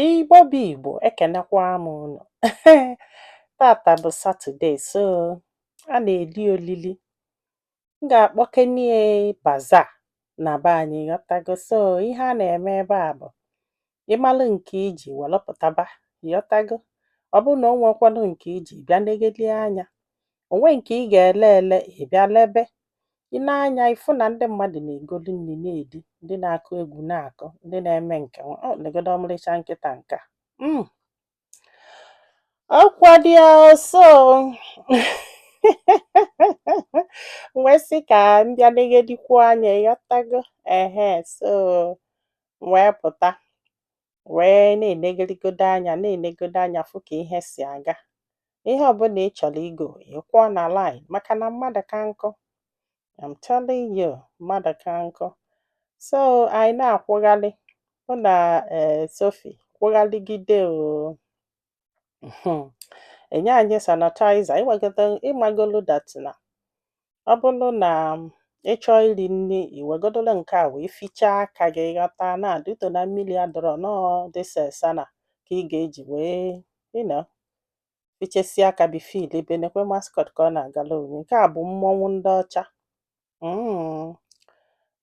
Igbo bụ Igbo, ekenekwa m unu. Tata bụ Saturday, so a na-eli olili. M ga-akpọkenie bazaar na be anyị, ghọtago. So ihe a na-eme ebe a bụ ịmalụ nke iji welụpụtaba, ghọtago. Ọ bụrụ na o nwekwanụ nke iji bịa negelie anya, onwe nke ị ga-ele ele, ị bịa lebe. I nee anya ịfụ na ndị mmadụ na-egolu nri na-eri, ndị na-akụ egwu na-akụ, ndị na-eme nke nwa. Oh, legodo ọmalịcha nkịta nke a. Ọkwa dị o, so m wee sị ka m bịa negedikwuo anya, ịghọtago. Ehe, so m wee pụta wee na-enegedigodo anya, na-enegodo anya, fụ ka ihe si aga. Ihe ọbụla ị chọrọ igo, ị kwụọ na line, maka na mmadụ ka nkụ. I'm telling you, mmadụ ka nkụ. So anyị na-akwụghalị, mụ na Sophie kwụghalịgide o. Enye anyị sanitizer. Ịmagodo, ịmagolu that na ọ bụrụ na ị chọọ iri nri, i wegodolo nke a wee fichaa aka gị, ghọta na due na mmiri adọrọ nọọ this sana ka ị ga-eji wee fichesie aka before ilebe. Nekwe mascot ka ọ na-agala onwe. Nke a bụ mmọnwụ ndị ọcha.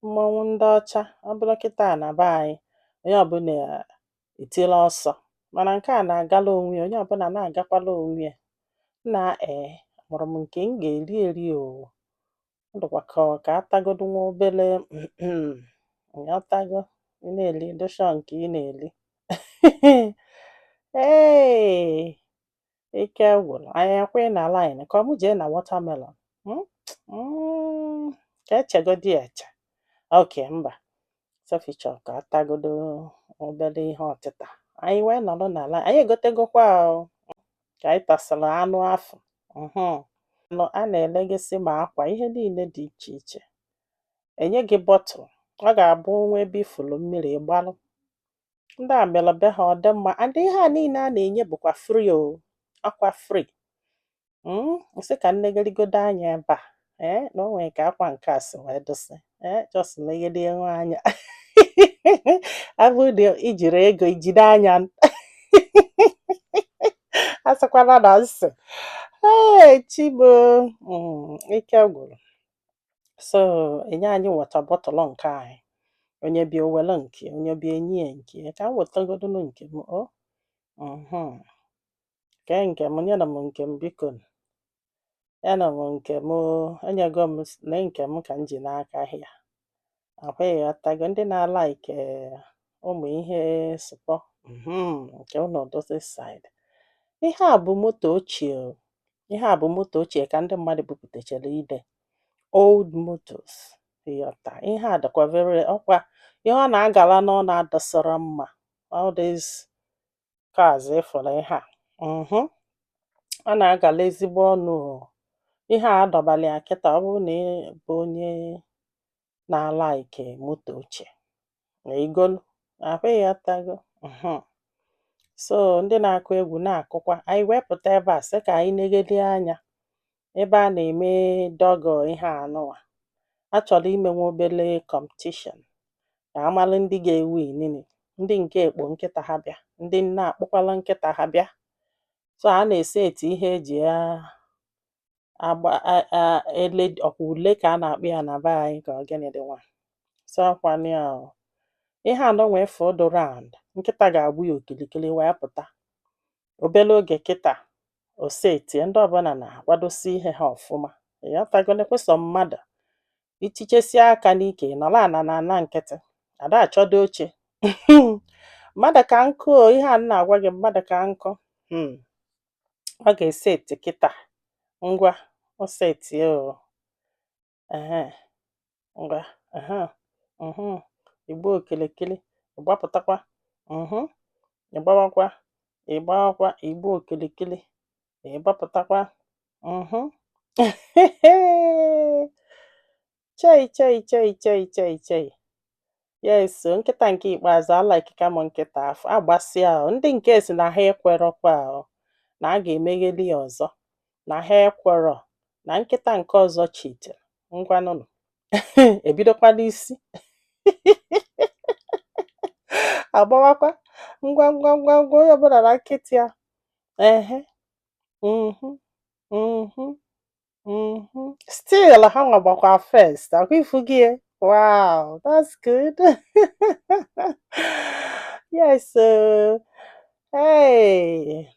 Mmọnwụ ndị ọcha. Ọ bụrụ kịta na be anyị, onye ọbụla etila ọsọ, mana nke a na-agala onwe ya, onye ọbụla na-agakwala onwe ya. Nna, ee, mụrụ m nke m ga-eri eri o. Ọ dịkwa ka ọ ka atagodu nwa obele, ịghọtago. Ị na-eli dụshọ nke ị na-eli. Ee, ike gwụrụ anyị. Ekwe na line ka ọ mụ jee na watermelon. Ka echegodi eche. Okay, mba, Sophie chọrọ ka atagodo obere ihe ọtịta. Anyị wee nọrọ na line, anyị egotegokwa o. Ka anyị tasịrị anụ afụ, nọ a na-elegasị ma akwa, ihe niile dị iche iche. Enye gị bottle, ọ ga-abụ nwa ebe ifulu mmiri ịgbalụ. Ndị a mere be ha ọ dị mma, and ihe a niile a na-enye bụkwa free o, ọkwa free. Nsị ka nnegedigodo anya ebe a, ee, na o nwere ka akwa nke a si wee dụsị. Ee, just legide nwa anya. Ọ bụrụ na ijiri ego ijide anya, asịkwana na nsị. Ee, chibo, ike gwụrụ. So enye anyị water bottle nke anyị. Onye bịa owelu nke, onye bịa enyi ya nke ya. Ka m wetagodonu nke m o. Kee nke m, nyere m nke m, biko. Nyere m nke m o, enyego m lee nke m ka m ji n'aka hịa. Akwa ịghọtago, ndị na-alike ụmụ ihe sụpọ, nke unu dozi side. Ihe a bụ moto ochie o. Ihe a bụ moto ochie ka ndị mmadụ bupụtachara ide. Old motors, ịghọta. Ihe a dịkwa very, ọkwa ihe ọ na-agala n'ọnụ adịsịrọ mma. All these cars ịfụrụ ihe a, ọ na-agala ezigbo ọnụ o. Ihe a adọbala ya kịta. Ọ bụrụ na ị bụ onye na-alike moto ochie, igolu. Akwa ịghọtago. So ndị na-akụ egwu na-akụkwa. Anyị wee pụta ebe a sị ka anyị negelie anya ebe a na-eme dog. Ihe a nụwa a chọrọ ime nwa obele competition ka amalụ ndị ga-ewin. Ndị nke ekpo nkịta ha bịa, ndị nne akpọkwala nkịta ha bịa. So a na-ese etu ihe eji ya agba ele, ọkwa ule ka a na-akpọ ya na be anyị, ka ọ gịnị dị nwa. So ọkwanụ ya o. Ihe anọ nwee fọdụ round, nkịta ga-agbụ ya okilikili wee pụta. Obele oge kịta o setie, ndị ọbụla na-akwadosi ihe ha ọfụma, ịghọtago. Nekwesọ mmadụ itichesie aka n'ike, nọrọ ana na ana nkịtị ada achọdo oche. Mmadụ ka nkụ o. Ihe a m na-agwa gị, mmadụ ka nkụ. Ọ ga-eseti kịta. Ngwa, o setie o. Ehe, ngwa, ehe, igbo okilikili, ịgbapụtakwa, ịgbawakwa, ịgbawakwa, igbo okilikili, ịgbapụtakwa. Chei chei chei chei chei chei! Yes o, nkịta nke ikpeazụ alike m nkịta afọ agbasịa o. Ndị nke si na ha ekwerọkwa o, na a ga-emegheli ya ọzọ, na ha ekwerọ na nkịta nke ọzọ chitere. Ngwanụnụ, ebidokwa n'isi agbawakwa. Ngwa ngwa ngwa ngwa, onye ọbụla na nkịtị ya. Ehe, mhm, mhm, mhm. Still ha nwa gbakwa first. Akwa ifu gị ya? Wow, that's good. Yes. Hey,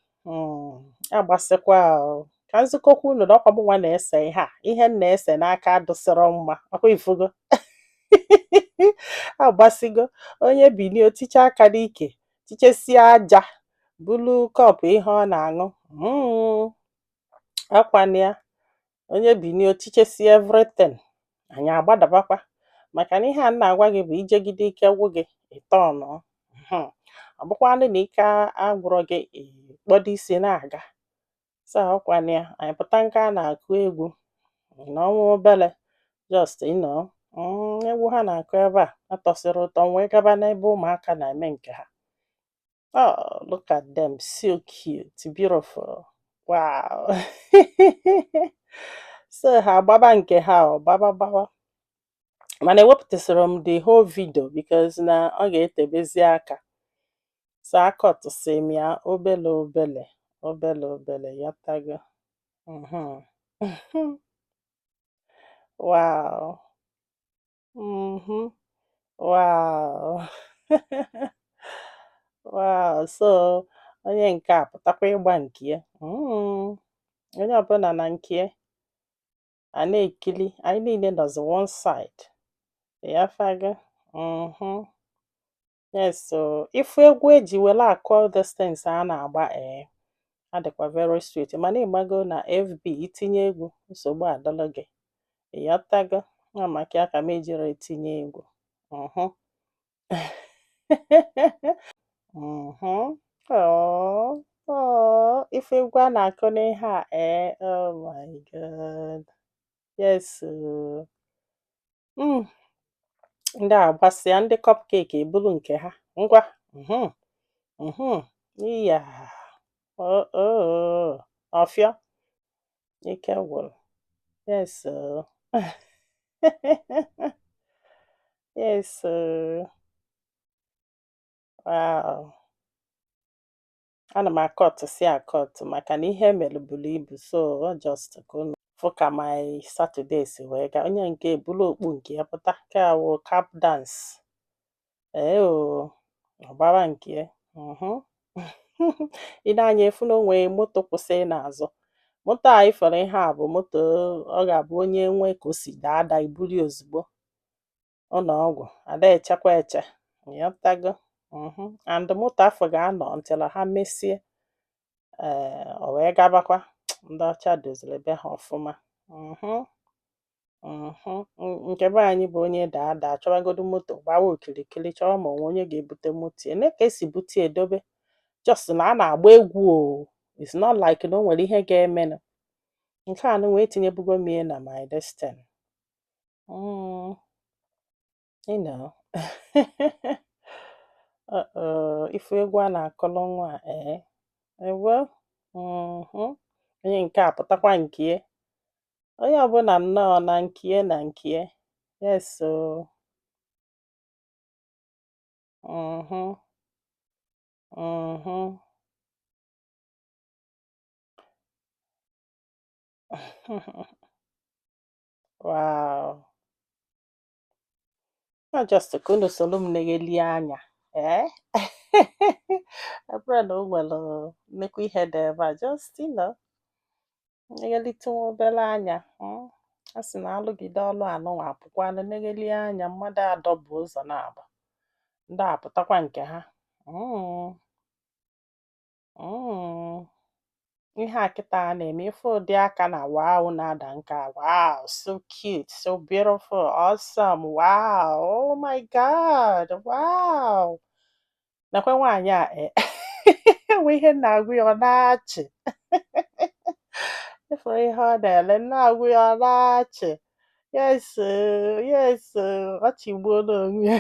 agbasịkwa o. Ka nzukọkwa unu na ọkwa mụ nwa na-ese ihe a, ihe m na-ese n'aka adụsịrọ mma. Ọkwa ifugo, agbasigo. Onye binie, oticha aka n'ike, tichesie aja, bulu cup ihe ọ na-aṅụ. Akwana ya. Onye binie, otichesie everything. Anyị agbadabakwa, maka na ihe a m na-agwa gị bụ ijegide ike gwụ gị, ịtọnụ. Ọ bụkwanụ na ike agwụrọ gị, ịkpọdo isi na-aga. So ọkwana ya, anyị pụta nke a na-akụ egwu n'ọnwa obele, just egwu ha na-akụ ebe a atọsịrị ụtọ. M wee gaba n'ebe ụmụaka na-eme nke ha. Oh, look at them, so cute, beautiful, wow. So ha agbaba nke ha, ọ gbaba gbawa, mana ewepụtasịrị m the whole video because na ọ ga-etebezi aka. So akọtụsị m ya obele obele obele obele. Yọtago? Wow. Wow. Wow. So onye nke a pụtakwa ịgba nke ya. Onye ọbụla na nke ya a na-ekili. Anyị niile nọzi one side. Ịghọtago? Yes, so ifu egwu eji were akụ all these things a na-agba, ee, adịkwa very sweet. Mana ịgbago na FB, itinye egwu, nsogbu adọlọ gị. Ịghọtago? Ọ maka ya ka m ejiro etinye egwu. Oh, oh, ife egwu a na-akụ n'ihe a, ee, oh my God. Yes. Oo. Ndị a gbasịa, ndị cupcake ebulu nke ha. Ngwa. Iya. Oh, oh. Ọfịọ. Ike gwụrụ. Yes. Oo. Yes. Oo. Wow. Ana m akọtụsị akọtụ maka na ihe mere buru ibu, so ọ just ka unu fụ ka my Saturday si wee gaa. Onye nke ebulu okpu nke ya pụta, nke a wụ cap dance. Ee o, ọgbara nke ya. Ị na-anya efu na o nwee moto kwụsị n'azụ moto a. Ifere ihe a bụ moto ọ ga-abụ onye nwee ka o si daa ada, ibuli ozugbo ụlọ ọgwụ, ada echekwa eche. Ịghọtago? And moto afọ ga-anọ until ha mesie, ee, o wee gabakwa. Ndị ọcha doziri be ha ọfụma. Nke be anyị bụ onye daa ada, chọwagodu moto, gbawa okirikiri, chọwa ma onwe onye ga-ebute moto ya. Ne ka esi bute ya edobe, just na a na-agba egwu o. It's not like na o nwere ihe ga-emenụ. Nke a nụnwa etinyebugo m ihe na my destiny. Uh-oh, ife egwu a na-akọlụ nwa a, ee, ewo. Onye nke a pụtakwa nke ya. Onye ọbụla nnọọ na nke na nke. Yes o. Wow. Ọ just ka unu soro m neghelie anya. Ee, ọ bụrụ na o nwere nnukwu ihe dị ebe a, just neghelite nwa obere anya. A sị na alụgide ọlụ anụnwa apụkwanụ, neghelie anya mmadụ adọbụ ụzọ na-abụ ndị a pụtakwa nke ha. Ihe a kịta a na-eme, ife ụdị aka na wow na-ada nke a. Wow, so cute, so beautiful, awesome, wow, oh my God, wow. Nakwa nwaanyị a, e enwe ihe m na-agwa ya, ọ na-achị. Ịfụrụ ihe ọ na-ele, m na-agwa ya, ọ na-achị. Yes oo, yes oo, ọ chịgbuola onwe ya.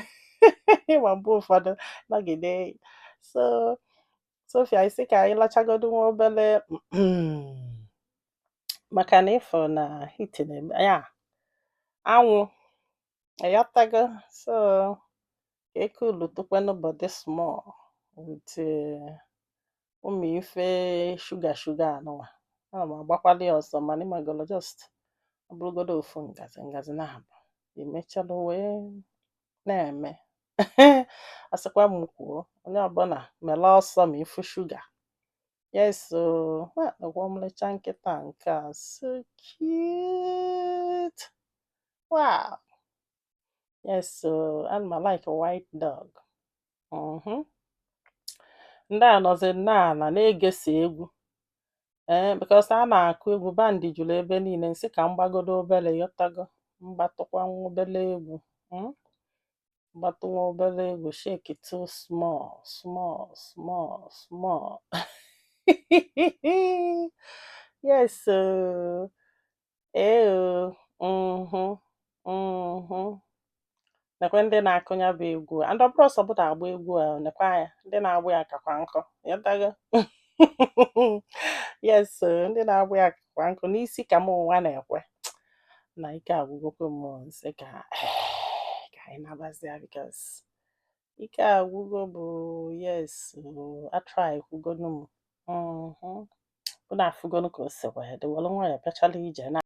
Ịma mgbe ụfọdụ nọgide. So Sophia isi ka anyị lachagodu nwa obere, maka na ịfụ na heat na-eme ya, anwụ. Ịghọtago? So ka eke ulutukwanụ body small. With ụmụ ife sugar sugar anụnwa, ana m agbakwali ya ọsọ. Mana ịmagolo, just ọ bụrụgodo ofu ngazi, ngazi na-abụ, emechalụ wee na-eme. Asịkwa m kwuo, onye ọbụla mele ọsọ ma ifu sugar. Yes o, nekwa ọmalịcha nkịta nke a, so cute. Wow, yes o, ana m like white dog. Ndị a nọzi nnọọ na-egesi egwu, ee, because a na-akụ egwu, band juru ebe niile. Nsị ka m gbagodo obere, yọtago, mgbatụkwa nwa obere egwu, Gbatụ nwa obere egwu, shake too small small small small. Yes o, ee o, Nekwe ndị na-akụ ya bụ egwu, and ọ bụrụ sọ bụ na-agba egwu a, nekwa ya, ndị na-agba ya kakwa nkụ, yọtago. Yes o, ndị na-agba ya kakwa nkụ n'isi ka m nwa na-ekwe na ike agwụgokwe m. Nsị ka anyị nabazia, because ike agwụgo bụ. Yes o, a try kwugonu m. Unu afụgonu ka o si wee dị, welu nwayọọ pịachala ije na.